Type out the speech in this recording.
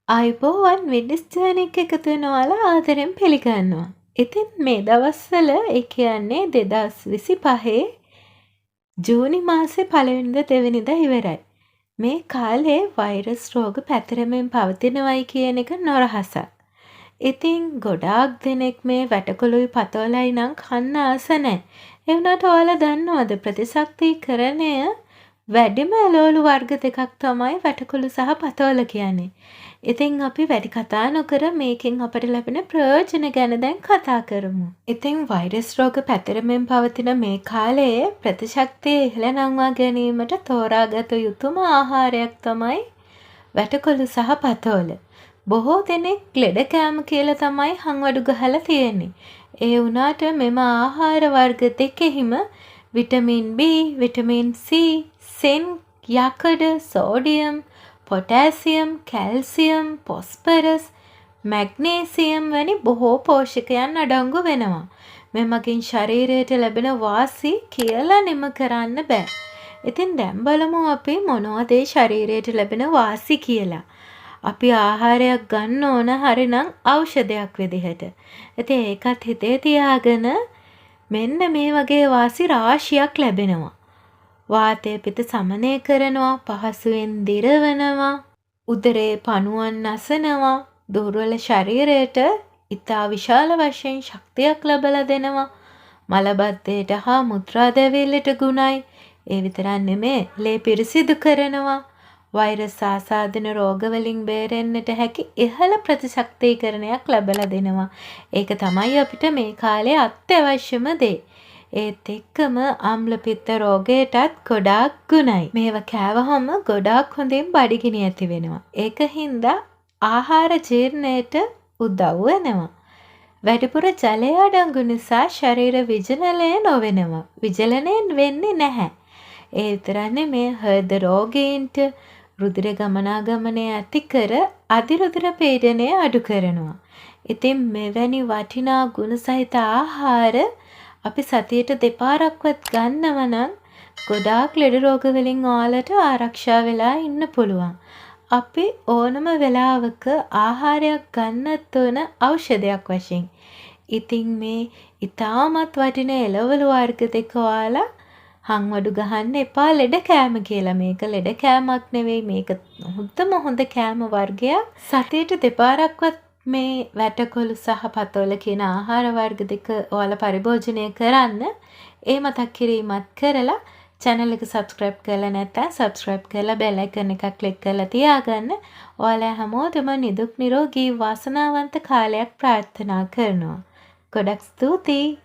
ආයුබෝවන්, වින්ඩිස් ජර්නි එක එකතු වෙන ඔයාලා ආදරෙන් පිළිගන්නවා. ඉතින් මේ දවස්වල, ඒ කියන්නේ 2025 ජූනි මාසේ පළවෙනිදා දෙවෙනිදා ඉවරයි. මේ කාලේ වෛරස් රෝග පැතිරෙමින් පවතිනවයි කියන එක නොරහසක්. ඉතින් ගොඩාක් දෙනෙක් මේ වැටකොළුයි පතෝලයි නම් කන්න ආස නෑ. ඒ වුණාට ඔයාලා දන්නවද, ප්‍රතිශක්තිකරණය වැඩිම එළවලු වර්ග දෙකක් තමයි වැටකොළු සහ පතෝල කියන්නේ? ඉතින් අපි වැඩි කතා නොකර මේකෙන් අපට ලැබෙන ප්‍රයෝජන ගැන දැන් කතා කරමු. ඉතින් වෛරස් රෝග පැතිරෙමින් පවතින මේ කාලයේ ප්‍රතිශක්තිය ඉහළ නංවා ගැනීමට තෝරාගත යුතුම ආහාරයක් තමයි වැටකොළු සහ පතෝල. බොහෝ දෙනෙක් ලෙඩ කෑම කියලා තමයි හංවඩු ගහලා තියෙන්නේ. ඒ වුණාට මෙම ආහාර වර්ග දෙකෙහිම vitamin B, vitamin C, zinc, යකඩ, sodium, potassium, calcium, phosphorus, magnesium වැනි බොහෝ පෝෂකයන් අඩංගු වෙනවා. මෙමගින් ශරීරයට ලැබෙන වාසි කියලා නිම කරන්න බෑ. ඉතින් දැන් බලමු අපි මොනවද ඒ ශරීරයට ලැබෙන වාසි කියලා. අපි ආහාරයක් ගන්න ඕන හරිනම් ඖෂධයක් විදිහට. ඉතින් ඒකත් හිතේ තියාගෙන මෙන්න මේ වගේ වාසි රාශියක් ලැබෙනවා. වාතය පිත සමනය කරනවා, පහසුවෙන් දිරවනවා, උදරයේ පණුවන් නසනවා, දුර්වල ශරීරයට ඉතා විශාල වශයෙන් ශක්තියක් ලබලා දෙනවා. මලබද්ධයට හා මුත්‍රා දැවිල්ලට ගුණයි. ඒ විතරක් නෙමේ, ලේ පිරිසිදු කරනවා. වෛරස් ආසාදන රෝගවලින් බේරෙන්නට හැකි ඉහළ ප්‍රතිශක්තිකරණයක් ලබලා දෙනවා. ඒක තමයි අපිට මේ කාලේ අත්‍යවශ්‍යම දේ. ඒත් එක්කම අම්ල පිත්ත රෝගයටත් ගොඩාක් ගුණයි. මේවා කෑවහම ගොඩාක් හොඳින් බඩගිනි ඇති වෙනවා. ඒක හින්දා ආහාර ජීර්ණයට උදව් වෙනවා. වැඩිපුර ජලය අඩංගු නිසා ශරීර විජලනය නොවෙනවා. විජලනය වෙන්නේ නැහැ. ඒ විතරක් නෙමේ, හෘද රෝගීන්ට රුධිර ගමනාගමනය ඇති කර අධිරුධිර පීඩනය අඩු කරනවා. ඉතින් මෙවැනි වටිනා ගුණ සහිත ආහාර අපි සතියට දෙපාරක්වත් ගන්නව නම් ගොඩාක් ලෙඩ රෝග වලින් ඔයාලට ආරක්ෂා වෙලා ඉන්න පුළුවන්. අපි ඕනම වෙලාවක ආහාරයක් ගන්නත් ඕන ඖෂධයක් වශයෙන්. ඉතින් මේ ඉතාමත් වටින එළවලු වර්ග දෙක ඔයාලා හංවඩු ගහන්න එපා ලෙඩ කෑම කියලා. මේක ලෙඩ කෑමක් නෙවෙයි. මේක හොඳම හොඳ කෑම වර්ගයක්. සතියට දෙපාරක්වත් මේ වැටකොළු සහ පතෝල කියන ආහාර වර්ග දෙක ඔයාලා පරිභෝජනය කරන්න. ඒ මතක් කිරීමත් කරලා, චැනල් එක සබ්ස්ක්‍රයිබ් කරලා නැත්නම් සබ්ස්ක්‍රයිබ් කරලා බෙල් අයිකන් එකක් ක්ලික් කරලා තියාගන්න. ඔයාලා හැමෝටම නිදුක් නිරෝගී වාසනාවන්ත කාලයක් ප්‍රාර්ථනා කරනවා. ගොඩක් ස්තුතියි.